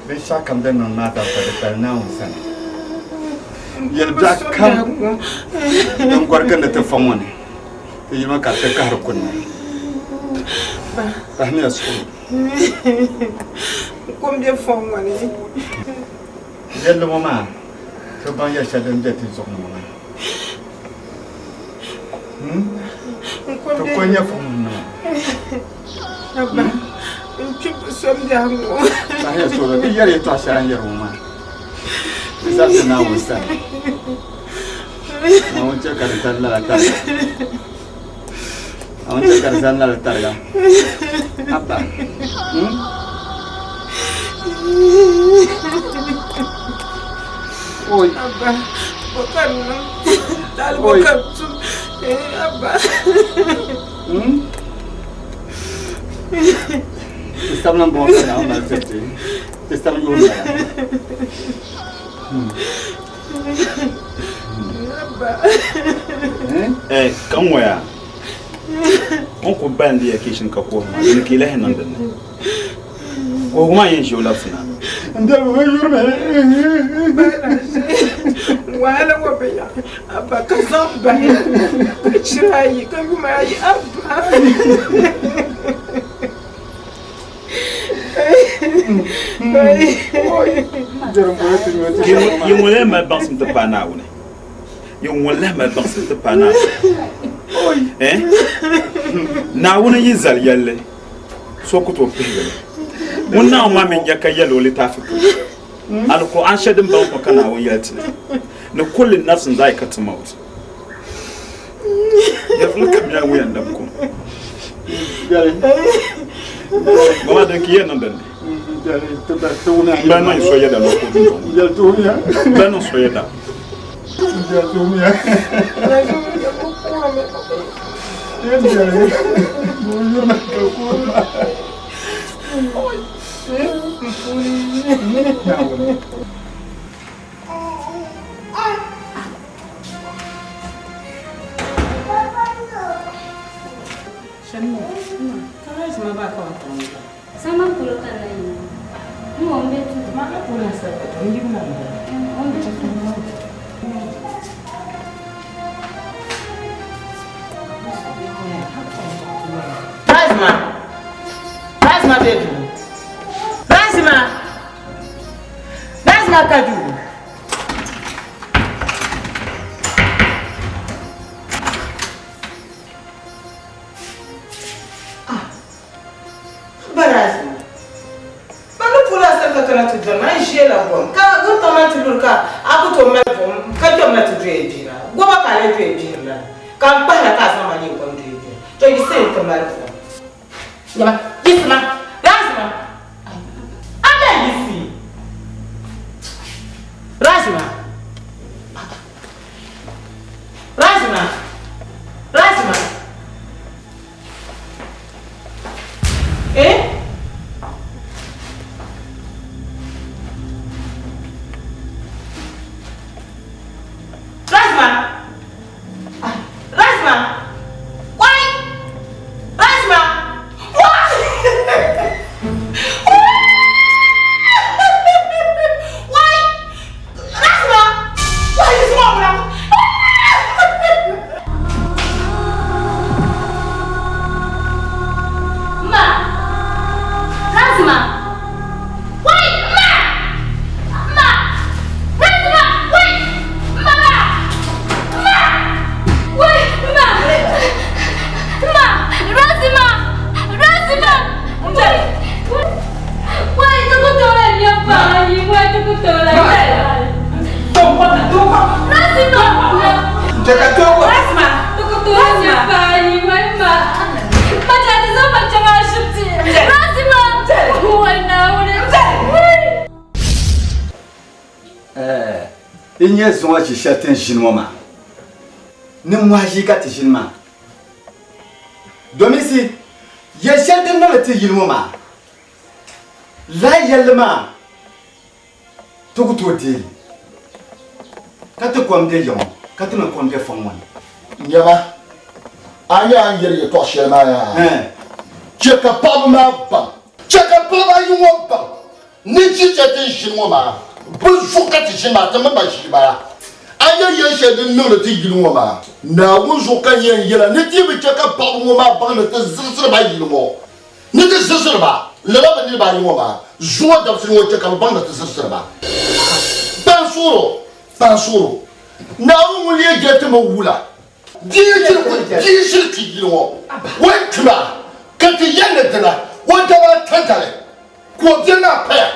Binshɛɣu kam din niŋ maa zaa di pali Naawuni sani. Yɛlibiɛɣu kam din gɔri gindi ti fa ŋɔ ni, ti yirimi ka ti kahiri kunna. Pahimiya suɣuli. Kom be fɔŋ ŋɔ ni. Yɛlli ŋɔ maa, ti baŋ yɛl shɛli din be ti zuɣu ni ŋɔ maa. Ti ko nyɛ fɔŋ ŋɔ ni maa. Abba, n kpi som biɛhigu ŋɔ. Pahimiya suɣuli, di yɛri yɛtɔɣ shɛli a ni yɛri ŋɔ maa. Di zaa ti Naawuni sani. Naawuni chɛ ka di zani lala tariga. Naawuni chɛ ka di zani lala tariga. Abba. Hmm? Oi. Abba, bɔkar niŋ. Taali bɔkar tum. Abba. Hmm? Ti sabila m-bɔŋɔ ka Naawuni mali tiri ti. Ti sabi yuun bala. Eh, ka n ŋɔya n ku balindi ya kishin ka kuhi maa dini ka i lahi niŋ dinni kuhigu maa yɛn ʒi o labisi na Wahala ŋɔ bɛ ya abba ka zaŋ bahi ka chira ayi ka yuma ayi abba. Yi ŋun lahi mali baŋsim ti paai Naawuni. Yi ŋun lahi mali baŋsim ti paai Naawuni. Eh? Naawuni yi zali yɛlli, so ku tooi pihigi li. Ŋun Naawuni maa mi nya ka yɛli o litaafi puuni. Alkur'aan shɛli din baŋ ka Naawuni yɛli ti li. Ni kulli nafsin za'iqatul maut. Nyɛvili kam nyɛla ŋun yɛn lab kum. Mama din ka yɛn niŋ dinni. M ba niŋ so yɛda ni o ku dundɔŋ ŋɔ ni. M ba niŋ so yɛda. Sama polo ka na yi n o be duu. O be duu. Razima! Razima be duu. Razima! Razima ka duu. Ba Razima, ba ni puhi a sani ka kana ti dɔni ma, n ʒiɛla gom ka wuntaŋ maa ti luri ka a ku tooi mali buɣim ka kpɛmina ti doya gbihira. Goma ka a lee doya gbihiri lala, ka n kpahila ka a zaŋ ma leei gom doya gbihira. To yiɣisi n ti mali buɣim. Nyama, yiɣisima! Razima! A na yiɣisi! Razima! Razima! Razima! Eh? Razima! Razima! Wai! Razima! Wai! Wai! Razima! Wai, yiɣisima o bila! Ma! Razima! Wai! Ma! Ma! Razima! Wai! Ma! Ma! Wai! Ma! Ma! Razima! Razima! Wai! Wai, ti ku tooi lahi nya paɣa yi. Wai, ti ku tooi lahi nya Razima! Razima! Ti ku tooi lahi nya paɣa yi. Wai, ma! Ma chɛ ti zaŋ ma chaŋ ashibiti. Razima! Wai, Naawuni! Wai! N nyɛ zuŋɔ ʒi shɛli ti ni ʒini ŋɔ maa, nimmohi ʒii ka ti ʒini maa. Dominsi yɛl shɛli din niŋdi ti yili ŋɔ maa, lala yɛlli maa ti ku tooi deei li, ka ti kom be ya ŋɔ, ka ti mi kom be fɔŋ ŋɔ ni. Nyama, a nya a ni yɛri yɛtɔɣ shɛli maa yaa? Chɛ ka paɣiba maa baŋ, chɛ ka paɣiba ayi ŋɔ baŋ Ni ʒi shɛli ti ni ʒini ŋɔ maa, bɛ zuɣu ka ti ʒini maa, ti mini ba ʒii bala. A nya yɛl shɛli din niŋdi ti yili ŋɔ maa, Naawuni zuɣu ka n yɛn yɛl a ni ti bi chɛ ka paɣiba ŋɔ maa baŋ ni ti zibisiri ba yili ŋɔ, ni ti zibisiri ba lala bɛ niriba ayi ŋɔ maa zuŋɔ dabisili ŋɔ chɛ ka bɛ baŋ ni ti zibisiri ba. Kpaŋsuɣiro, kpaŋsuɣiro, Naawuni ŋun lee je ti mi wula? Di yi ʒiri ti yili ŋɔ, o ni kpi maa, ka ti yɛli ni dina, o daba ata dali ka o bia maa paya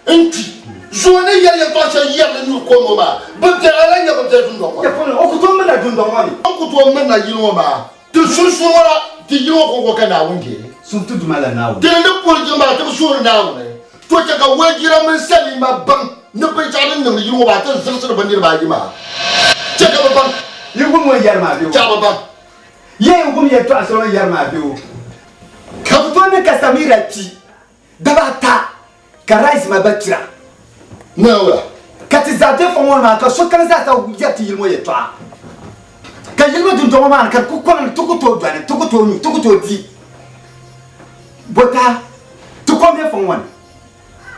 n-kpi. Zuŋɔ ni yɛli yɛltɔɣ shɛli yɛri li nyuri kom ŋɔ maa, bɛ biɛla a lahi nya bɛ biɛla dundɔŋ ŋɔ ni. O ku tooi mirina dundɔŋ ŋɔ ni. O ku tooi mirina yili ŋɔ maa. Ti sunsuuni ŋɔ la, ti yili ŋɔ kɔŋko ka Naawuni deei. Sun ti Duuma la Naawuni. Ti ni ni puhiri jiŋ maa, ti bi suhiri Naawuni. To chɛ ka wolijira mini salima baŋ ni binshɛɣu din niŋdi yili ŋɔ maa ti ziɣisiri bɛ niriba ayi maa. Chɛ ka bɛ baŋ. Yi wum o ni yɛri maa bee o? Chɛ ka bɛ baŋ. Yi wum yɛtɔɣa shɛli o ni yɛri maa bee o? Ka bɛ tooi niŋ ka Samira kpi daba ata ka Raizima gba kpira. Naawuni. Ka ti zaa be fɔŋ ŋɔ ni maa ka sokam zaa sa yɛri ti yili ŋɔ yɛtɔɣa. Ka yili ŋɔ dundɔŋ ŋɔ maa ni ka di ku kɔŋ ti ku tooi dɔni, ti ku tooi nyu, ti ku tooi di. Bɔta, ti kom be fɔŋ ŋɔ ni.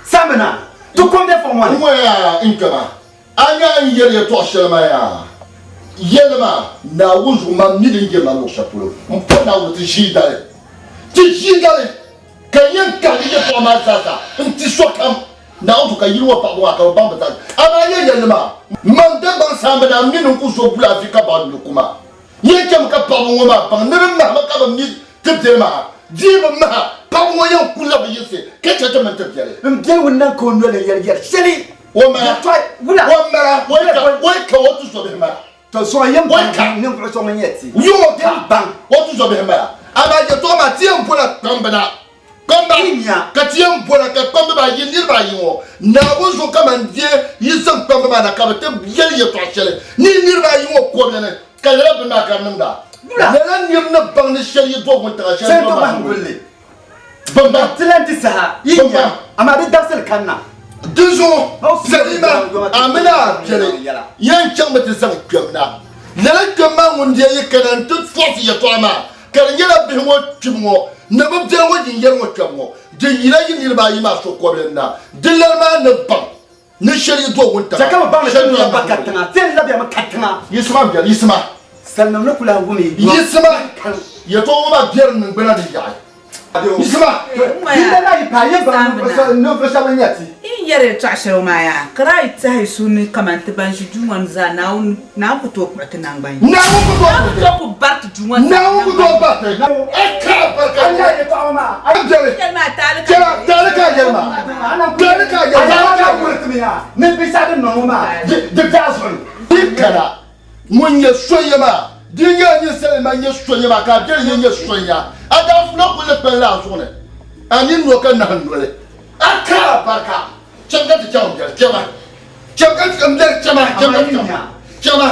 Samina, ti kom be fɔŋ ŋɔ ni. N ŋɔ yaa n kpɛma, a nya a ni yɛli yɛtɔɣ shɛli maa yaa? Yɛli ma, Naawuni zuɣu man mi din yirina luɣ shɛli polo. M po Naawuni ti ʒii dali, ti ʒii dali ka n yɛn kahigi yɛtɔɣa maa zaasa n-ti sokam. Naawuni zuɣu ka yili ŋɔ paɣiba maa ka bɛ baŋ bɛ zaa. Amaa yɛn yɛli ma, Man Dagbaŋ saamba daa mi ni n ku zo guli a vi ka baŋ ni ku ma. Yɛn chɛmi ka paɣiba ŋɔ maa baŋ ni di mahimi ka bɛ mi ti biɛli maa. Di yi bi maha, paɣiba ŋɔ yɛn kulila bɛ yinsi ka chɛ ti mini ti biɛli. M biɛli ŋun niŋ ka o noli yɛli yɛl shɛli. O mala. O mala. O ka o ka o tuzɔbihi mala. To zuɣu yɛn baŋ ninvuɣu so ŋun nyɛ ti. Yo ka baŋ o tuzɔbihi mala. Amaa yɛtɔɣa maa ti yɛn bola kpamba na. Kpamba ka ti yɛn bola ka kpamba maa yi niriba ayi ŋɔ Naawuni zuɣu kaman di yi zaŋ kpamba maa na ka bɛ ti yɛli yɛtɔɣ shɛli ni yi niriba ayi ŋɔ kɔbili ni ka lala bini maa ka di niŋda. Lala niriba ni baŋ ni shɛli yi do wuntaŋa shɛli do maa gulli. Bamba ti lan di saha yi nya amaa di dabisili kanna. Dinzuɣu Salima a mini a biɛli yɛn chaŋmi ti zaŋ kpɛm na. Lala kpɛm maa ŋun deei yi kana nti tɔɣisi yɛtɔɣa maa ka di nyɛla bihi ŋɔ kpibu ŋɔ ni bɛ biɛli ŋɔ yinyɛri ŋɔ kpɛbu ŋɔ di yila yi niriba ayi maa so kɔbili ni na. Di lana maa ni baŋ ni shɛli yi do wuntaŋa Chɛ ka bɛ baŋ ni ti ni ba katiŋa, ti yɛn labiya mi katiŋa. Yiɣisima m biɛli, yiɣisima. Salinim ni ku lahi wum yi Yiɣisima, yɛtɔɣa ŋɔ maa biɛri niŋgbuna ni yaɣi. Yiɣisima. Di lana yi paai yɛn baŋ ninvuɣ shɛba n-nyɛ ti. Yi ni yɛri yɛtɔɣ shɛli ŋɔ maa yaa, ka daa yi tɛhi yi suhu ni kaman ti ban ʒi duu ŋɔ ni zaa Naawuni Naawuni ku tooi kpuɣi ti naŋgban yini. Naawuni ku tooi ku bari ti duu ŋɔ zaa Naawuni ku tooi bari ti. A ka barika. A yɛli yɛtɔɣa ŋɔ maa. A biɛli. Chɛla, taali ka a yɛli maa. Taali ka a yɛli maa. A yɛli wuri ti mi yaa ni binshɛɣu din niŋ ŋɔ maa di be a zuɣu ni. Di kana ŋun nyɛ soya maa, di nyɛla ninsal maa nyɛ soya maa ka a biɛli yɛn nyɛ soya. A daanfuna kul ni kpalim la a zuɣu ni, a nini no ka nahim noli. A ka a barika. Cham ka ti chaŋ m biɛli, chama. Cham ka ti m biɛli, chama, cham ka ti chaŋ, chama.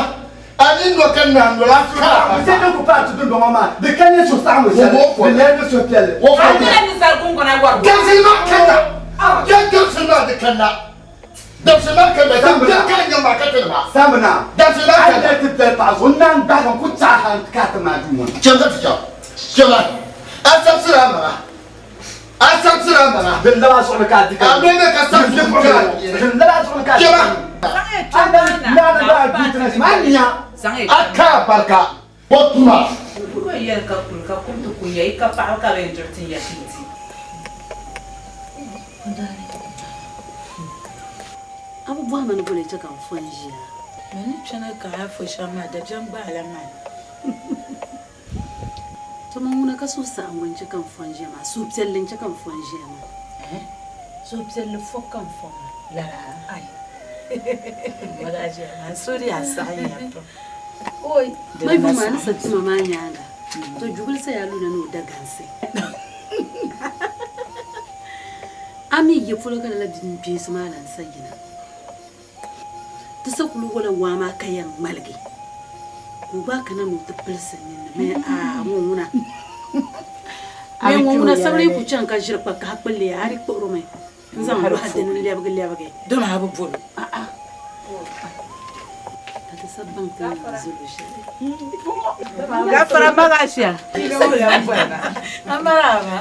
A nini no ka nahim noli, a ka a barika. Sɛ din ku paai ti dundɔŋ ŋɔ maa, di ka nyɛ suhusaɣiŋgu shɛli, di leei ni suhupiɛlli. A nyɛla ninsal guŋgona warigu. Dabisili maa kanna, ya dabisili maa di kanna. Dabisili maa kanna, din biɛri ka a nya maa ka ti ni maa. Samina, Dabisili maa a kanna. yɛli ti biɛli paɣa zuɣu, n naan gbaagi n ku chaɣi hal ka a ti maai duu ŋɔ ni. Cham ka ti chaŋ, chama, a sabisiri a maŋa. A sabisiri a maŋa. Din lab a zuɣu ni ka a di ka. A mi ni ka sabisigu kpe a ni. Din lab a zuɣu ni ka a di ka. A naani gba a duu tina shɛm, a nya. A ka a barika o tuma. Kulo yɛli ka kuli ka kum ti kun ya, yi ka paɣaba ka bɛ yɛn duɣi tin ya ka yi di. A bi bɔhi ma ni boli chɛ ka n fo n-ʒiya? Mani ni kpɛna ka a fo shɛm maa, dabiɛm gbaala mani. To man ŋuna ka suhusaɣiŋgu n-chɛ ka n fo n-ʒiya maa, suhupiɛlli n-chɛ ka n fo n-ʒiya maa. Ɛɛh, suhupiɛlli fo ka n fo maa. Lala? Ai. Magajiya maa, n suhu di yaa saɣim ya pam. Oi, ma yuma a ni sa tima maa nyaaŋa, to juguli sa yaa luna ni o da gansi. A mi yi polo ka lala biŋ kpeensi maa lan sa yina. Ti sa kuli wala waa maa ka yɛn ŋmaligi ka o gba kana ni o ti pilisi ninni mini aa ŋɔ ŋuna. Mini ŋɔ ŋuna sabiri yi ku chaŋ ka ʒiri kpa kahi kpulli a di kpuɣirimi n-zaŋ lɔhi dini n-lɛbigi lɛbigi. Dama a bi bol o. A'a. Ka ti sa baŋ ti ni yɛn zo luɣ shɛli. Gafara magasha. Amaraba.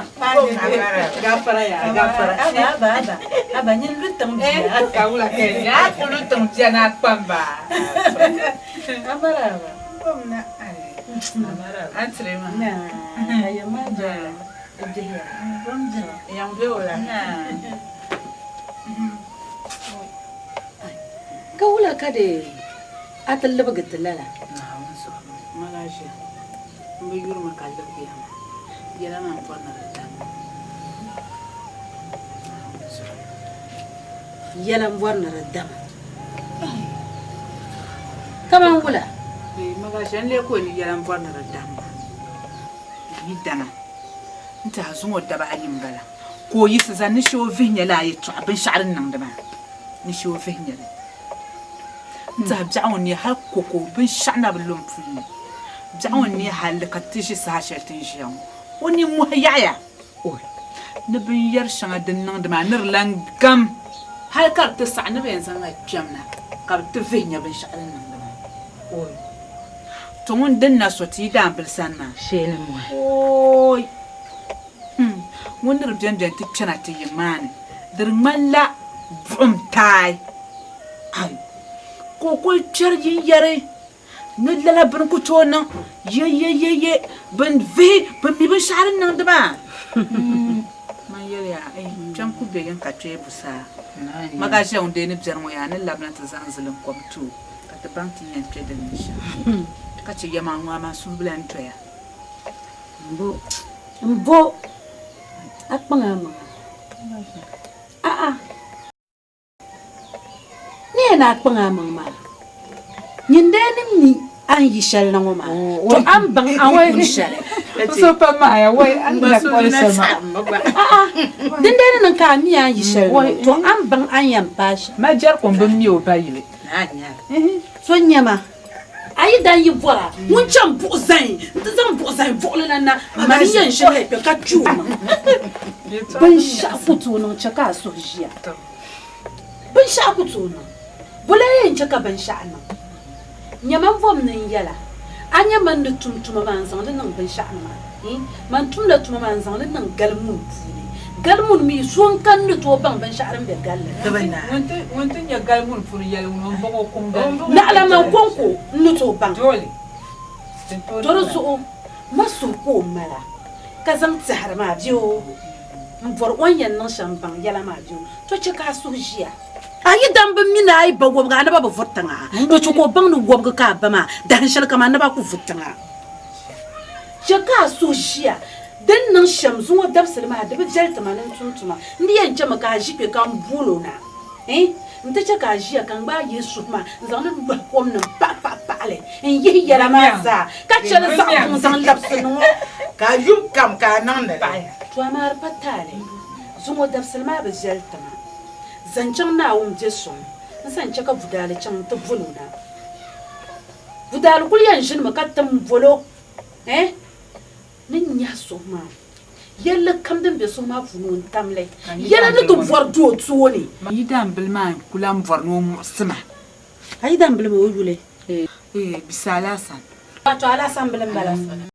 Gafara ya gafara. Aba aba aba. Aba nyin lu tiŋ bia. Ka wula ka ya ku lu tiŋ bia na kpamba. Amaraba. Bomna. Amaraba. Antire ma. Na. Ayama jala. Bihiya. Yang be wala. Na. Ka wula ka di a ti libigi ti lala? Naawuni zuɣu Malaysia m bi yuri mi ka libigi ya maa yɛla maa m-bɔri ni di dammi Naawuni zuɣu. Yɛla m-bɔri ni di dama. Kaman wula? Malaysia n lee ka o ni yɛla m-bɔri ni di damma yi dana n-ti a zuŋɔ daba ayi m-bala ka o yiɣisi zani ni shee o vihi nya lala yɛtɔɣa binshɛɣu din niŋdi maa ni shee o vihi nya li. N tɛha biɛɣu ŋɔ ni hal koko binshɛɣu na bi lu m puli ni. Biɛɣu ŋɔ ni hal ka ti ʒi saha shɛli ti ni ʒiya ŋɔ, o nimmohi yaɣiya ni binyɛr shɛŋa din niŋdi maa ni di lan gam hal ka di ti saɣi ni bɛ yɛn zaŋla kpɛm na ka bɛ ti vihi nya binshɛɣu din niŋdi maa. To ŋun din na so ti yi daambili sani maa, ooi! Ŋun ni di bɛnbɛni ti kpɛna ti yiŋ maa ni, di di ŋmanila buɣim taai. Ai! Ka o kul kpɛri yinyari ni lala bini ku tooi niŋ yeyeyeye bɛn vihi bɛn mi binshɛɣu din niŋdi maa. Man yɛliya, Ai! Kpɛm ku be yiŋ ka kpee bu saa. Magaʒia ŋun deei ni biɛri ŋɔ yaa ni labina ti zaŋ zilinkom ti o ka ti baŋ ti ni yɛn kpe din ni shɛm. Ka chɛ yɛmaŋ ŋɔ amaa suhu bi lan doya. M-bo! M-bo! A kpaŋ a maŋa. A'a! yɛn a kpaŋ a maŋ maa, nyin dee ni mi a ni yi shɛli na ŋɔ maa, to a ni baŋ a ni kuni shɛli. A'a, din dee ni niŋ ka a mi a ni yi shɛli na ŋɔ, to a ni baŋ a ni yɛn paai shɛm. So nyama, a yi dan yi bɔra ŋun chaŋ buɣu zani nti zaŋ buɣu zani buɣili la na, mani n-yɛn ʒini li kpe ka kpi o maŋa. Binshɛɣu ku tooi niŋ chɛ ka a suhu ʒiya. Binshɛɣu ku tooi niŋ. Bula yɛn chɛ ka binshɛɣu niŋ. Nyama m bom ni n yɛl a, a nya man ni tum tuma maa n-zaŋ li niŋ binshɛɣu ni maa? Iin, man tumla tuma maa n-zaŋ li niŋ gali muni puuni. Gali muni mi, so n-kani ni tooi baŋ binshɛɣu din be galli ni. Ŋun ti nya gali muni puuni yɛli ŋuni o ni baŋ o kum dali. Naɣila man kɔŋko n-ni tooi baŋ. To di zuɣu ma suhu ka o mali a, ka zaŋ tɛhiri maa bɛ o m-bɔri o ni yɛn niŋ shɛm baŋ yɛla maa bɛ o. To chɛ ka a suhu ʒiya. A yi dam bi mi ni a yi ba wɔbigu a naba bi vuri tiŋa, to chɛ ka o baŋ ni wɔbigu ka a ba maa, dahin shɛli kam a naba ku vu tiŋa. Chɛ ka a suhu ʒiya. Di ni niŋ shɛm zuŋɔ dabisili maa, di bi viɛli ti ma ni n tum tuma. N di yɛn chɛmi ka a ʒi kpe ka m bool o na. Iin, n ti chɛ ka a ʒiya ka n gbaai yihi suhu maa n-zaŋ li lɔhi kom ni m-paɣipaɣipaɣi li n-yihi yɛla maa zaa, ka chɛ li zaɣ buŋ zaŋ labisi ni ŋɔ. Ka a yum kam ka a niŋdi li. To amaa di pa taali. Zuŋɔ dabisili maa bi viɛli ti ma. Zaŋ chaŋ Naawuni be suŋ n-sa n-chɛ ka budaali chaŋ nti bol o na. Budaali kul yɛn ʒinimi ka tim bol o, eh, ni nyahi suhu maa. Yɛlli kam din be suhu maa puuni o ni tam li. Yɛla ni ti bɔri do o tooni. Yidaanbila maa n-ku lan bɔri ni o muɣisi ma. A yidaanbila maa o yuli? Eeh, Bisa Alhassan. Wato Alhassan bila m-bala.